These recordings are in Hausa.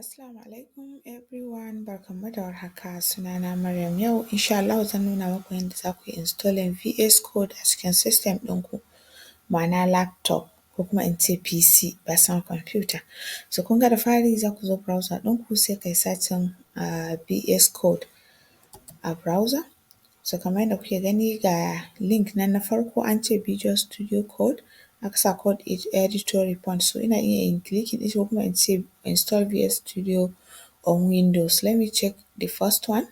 Assalamu alaikum everyone barkanmu da warhaka sunana Maryam yau insha Allahu zan nuna muku yadda za ku yi installing VS code a cikin system ɗinku ma'ana laptop ko kuma in ce PC personal computer. So kun ga da fari za ku zo browser ɗinku sai kai searching VS code a browser. So kamar yadda kuke gani ga link nan na farko an ce visual studio code aka sa code editor report. So ina iya in clicking ɗin shi ko kuma in ce install VS studio on windows. Let me check the first one.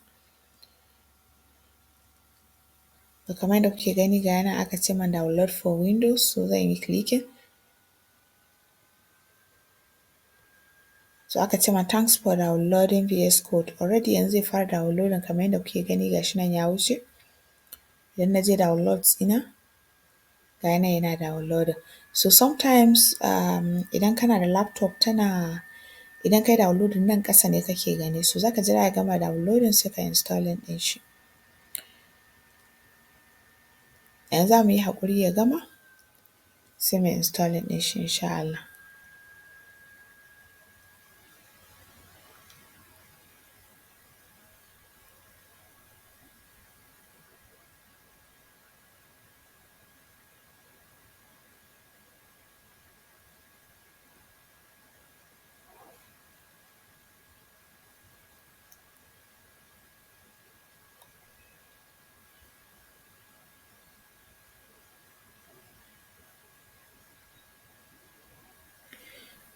To kamar yadda kuke gani ga ya nan aka ce min download for windows, so zan yi clicking. So aka ce min thanks for downloading VS code. Already yanzu zai fara downloading kamar yadda kuke gani ga shi nan ya wuce. Idan na je downloads ɗina ga ya nan yana downloading. So sometimes idan kana da laptop tana idan kai downloading nan ƙasa ne kake gani so za ka jira ya gama downloading sai kai installing ɗin shi. Yanzu za mu yi haƙuri ya gama sai mu yi installing ɗin shi insha Allah.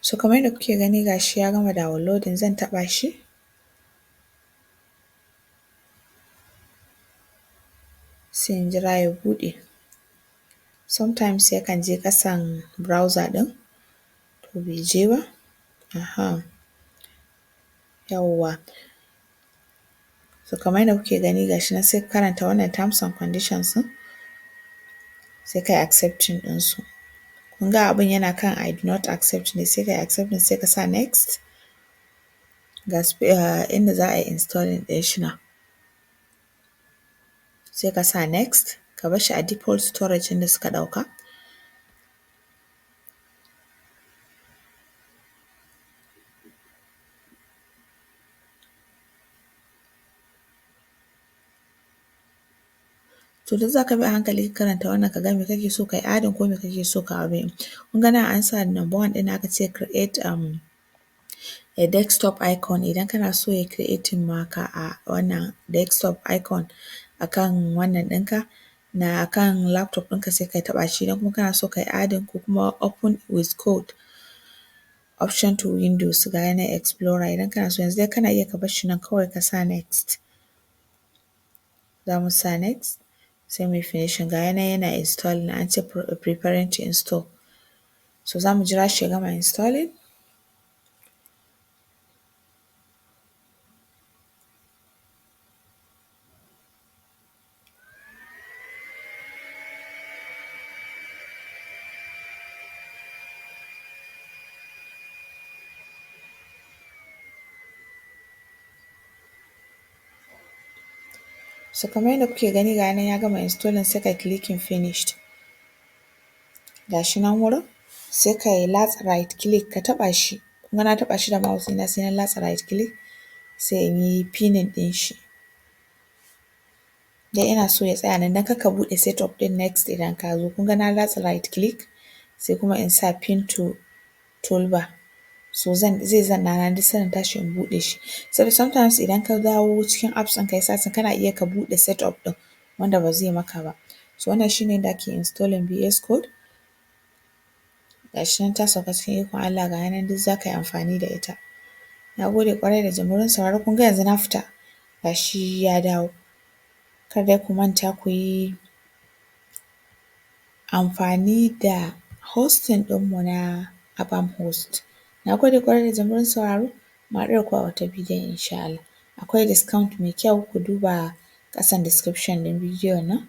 So kamar yadda kuke gani ga shi ya gama downloading zan taɓa shi. Sai in jira ya buɗe. Sometimes yakan je ƙasan browser ɗin, to bai je ba. Aha, yawwa. So kamar yadda kuke gani ga shi nan sai ka karanta wannan terms and conditions ɗin sai kai accepting ɗinsu. Kun ga abin yana kan I do not accept ne sai kai accepting sai ka sa next. Ga inda za a yi installing ɗin shi nan. Sai ka sa next ka bar shi a default storage ɗin da suka ɗauka. To duk za ka bi a hankali ka karanta wannan ka ga me kake so ka yi adding ko me kake so ka abin. Kun ga nan an sa number one ɗin aka ce create a desktop icon idan kana so ya creating maka a wannan desktop icon a kan wannan ɗinka na kan laptop ɗinka sai ka taɓa shi idan kuma kana so ka yi adding ko kuma open with code option to windows ga ya nan explorer idan kana so yanzu dai kana iya ka bar shi nan kawai ka sa next. Za mu sa next sai mu yi finishing ga ya nan yana installing an ce preparing to install. So za mu jira shi ya gama installing. So kamar yadda kuke gani ga ya nan ya gama installing sai kai clicking finished. Ga shi nan wurin sai ka latsa right click ka taɓa shi. Kun ga na taɓa shi da mouse ɗina sai na latsa right click sai in yi pinning ɗin shi. Dan ina so ya tsaya nan don kar ka buɗe setup ɗin next idan ka zo. Kun ga na latsa right click sai kuma in sa pin to toolbar. So zai zauna nan duk sanda na tashi in buɗe shi. Saboda sometimes idan ka dawo cikin apps ɗin ka yi searching kana iya ka buɗe setup ɗin wanda ba zai maka ba. So wannan shi ne yadda ake installing VS code. Ga shi nan ta sauka cikin ikon Allah ga ya nan duk za ka yi amfani da ita. Na gode ƙwarai da jimirin sauraro kun ga yanzu na fita ga shi ya dawo. Kar dai ku manta ku yi amfani da hosting ɗinmu na Abam host. Na gode ƙwarai da jimirin sauraro, mu haɗu da ku a wata bidiyon insha Allah. Akwai discount mai kyau ku duba ƙasan description ɗin bidiyon nan.